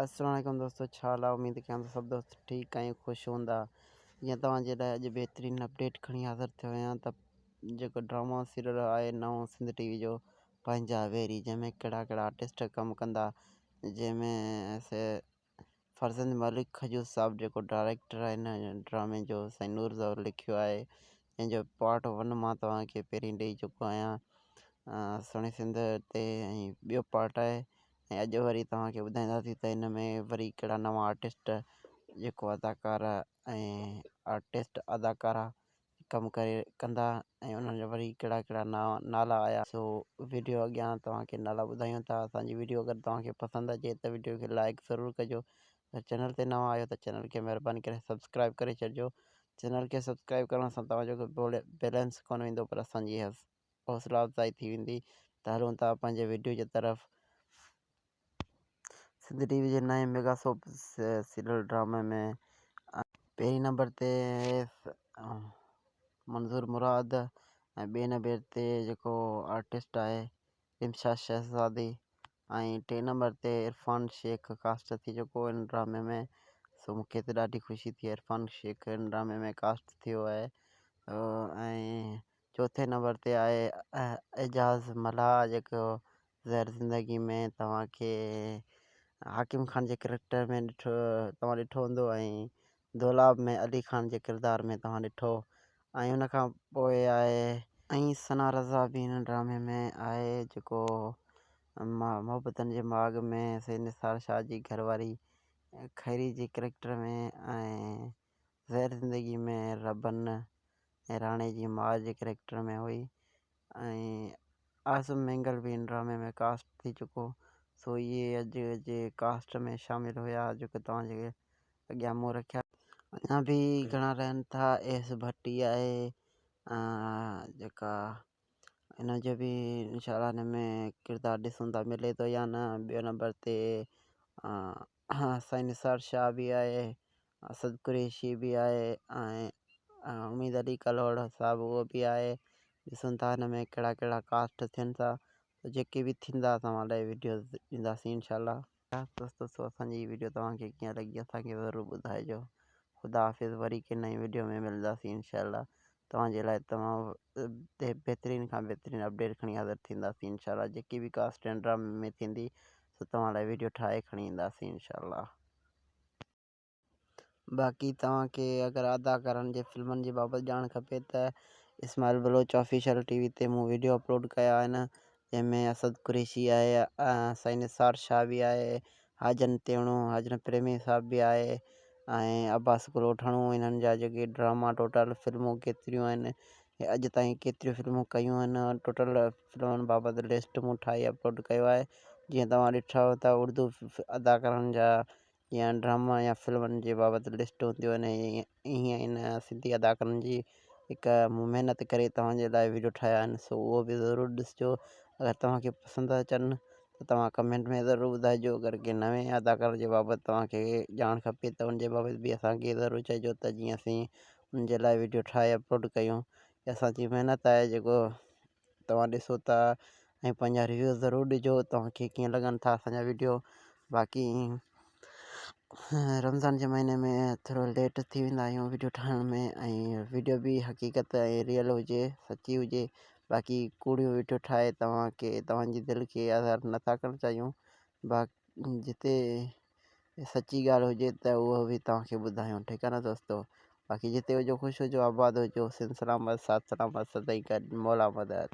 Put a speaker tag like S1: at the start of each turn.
S1: السلام عليڪم دوستو ڇا حال آ اميد ڪيان ٿو سڀ دوست ٺيڪ ۽ خوش هوندا جيئن توهان جي لاء اڄ بهترين اپڊيٽ کڻي حاضر ٿيو آهيان ته جيڪو ڊرامو سيريل آهي نئون سنڌ ٽي وي جو پنهنجا ويري جنهن ۾ ڪهڙا ڪهڙا آرٽسٽ ڪم ڪندا جنهن ۾ فرزند ملڪ کجو صاحب جيڪو ڊائريڪٽر آهي هن ڊرامي جو سائين نور زهور لکيو آهي جنهن جو پارٽ ون مان توهان کي پهرين ڏئي چڪو آهيان سهڻي سنڌ تي ۽ ٻيو پارٽ آهي ۽ اڄ وري توهان کي ٻڌائينداسين ته هن ۾ وري ڪهڙا نوان آرٽسٽ جيڪو اداڪار ۽ آرٽسٽ اداڪارا ڪم ڪري ڪندا ۽ انهن جا وري ڪهڙا ڪهڙا نوان نالا آيا سو ويڊيو اڳيان توهان کي نالا ٻڌايون ٿا اسان جي ويڊيو اگر توهان کي پسند اچي ته ويڊيو کي لائڪ ضرور ڪجو اگر چينل تي نوان آهيو ته چينل کي مهرباني ڪري سبسڪرائب ڪري ڇڏجو چينل کي سبسڪرائب ڪرڻ سان توهان جو بيلنس ڪونه ويندو پر اسان جي حوصلا افزائي ٿي ويندي ته هلون ٿا پنهنجي وڊيو جي طرف. سنڌ ٽي وي جي نئين ميگا سوپ سيريل ڊرامي ۾ پهرين نمبر تي منظور مراد ۽ ٻئي نمبر تي جيڪو آرٽسٽ آهي رمشا شهزادي ۽ ٽئين نمبر تي عرفان شيخ ڪاسٽ ٿي چڪو هن ڊرامي ۾ سو مونکي ته ڏاڍي خوشي ٿي عرفان شيخ هن ڊرامي ۾ ڪاسٽ ٿيو آهي ۽ چوٿين نمبر تي آهي اعجاز ملاح جيڪو زهر زندگي ۾ توهان کي حاڪم خان جي ڪريڪٽر ۾ ڏٺو توهان ڏٺو هوندو ۽ دولاب ۾ علي خان جي ڪردار ۾ توهان ڏٺو ۽ ان کان پوء آهي ۽ ثنا رضا به هن ڊرامي ۾ آهي جيڪو محبتن جي ماڳ ۾ سيد نثار شاهه جي گهر واري خيري جي ڪريڪٽر ۾ ۽ زهر زندگي ۾ ربن ۽ راڻي جي ماء جي ڪريڪٽر ۾ هئي ۽ اعظم مينگل به هن ڊرامي ۾ ڪاسٽ ٿي چڪو سو اهي اڄ جي ڪاسٽ ۾ شامل هيا جيڪي توهان جي اڳيان مون رکيا. اڃا به گهڻا رهن ٿا ايس ڀٽي آهي جيڪا ان جو به انشاء الله هن ۾ ڪردار ڏسون ٿا ملي ٿو يا نه ٻيو نمبر تي سائين نثار شاهه به آهي اسد قريشي به آهي ۽ اميد علي ڪلهوڙو صاحب اهو به آهي ڏسون ٿا هن ۾ ڪهڙا ڪهڙا ڪاسٽ ٿين ٿا جيڪي به ٿيندا توهان لاء وڊيو ڏينداسين انشاء الله. دوستو سو اسان جي هي وڊيو توهان کي ڪيئن لڳي اسان کي ضرور ٻڌائجو خدا حافظ وري ڪنهن نئين وڊيو ۾ ملنداسين انشاء الله توهان جي لاء تمام بهترين کان بهترين اپڊيٽ کڻي حاضر ٿينداسين انشاء الله جيڪي به ڪاسٽ ۽ ڊرامي ۾ ٿيندي سو توهان لاء وڊيو ٺاهي کڻي اينداسين انشاء الله. باقي توهان کي اگر اداڪارن جي فلمن جي بابت ڄاڻ کپي ته Ismail Baloch official T V تي مون وڊيو اپلوڊ ڪيا آهن جنهن ۾ اسد قريشي آهي سائين نثار شاهه به آهي حاجن تيوڻو حاجن پريمي صاحب به آهي ۽ عباس گلوٺاڻو انهن جا جيڪي ڊراما ٽوٽل فلمون ڪيتريون آهن اڄ تائين ڪيتريون فلمون ڪيون آهن ٽوٽل فلمن بابت لسٽ مون ٺاهي اپلوڊ ڪيو آهي جيئن توهان ڏٺا ته اردو اداڪارن جا يا ڊراما يا فلمن جي بابت لسٽ هونديون آهن ائين هن سنڌي اداڪارن جي هڪ مون محنت ڪري توهان جي لاء ويڊيو ٺاهيا آهن سو اهو به ضرور ڏسجو اگر توهان کي پسند اچن ته توهان ڪمينٽ ۾ ضرور ٻڌائجو اگر ڪنهن نوين اداڪار جي بابت توهان کي ڄاڻ کپي ته ان جي بابت به اسان کي ضرور چئجو ته جيئن اسين ان جي لاء ويڊيو ٺاهي اپلوڊ ڪيون اسان جي محنت آهي جيڪو توهان ڏسو ٿا ۽ پنهنجا ريويو ضرور ڏجو توهان کي ڪيئن لڳن ٿا اسان جا ويڊيو باقي رمضان جي مهيني ۾ ٿورو ليٽ ٿي ويندا آهيون ويڊيو ٺاهڻ ۾ ۽ ويڊيو به حقيقت ۽ ريئل هجي سچي هجي باقي ڪوڙيون ويڊيو ٺاهي توهان کي توهان جي دل کي آزار نٿا ڪرڻ چاهيون باقي جتي سچي ڳالهه هجي ته اهو به توهان کي ٻڌايون ٺيڪ آهي نه دوستو باقي جتي هجو خوش هجو آباد هجو سنڌ سلامت ساٿ سلامت سدائين گڏ مولا مدد.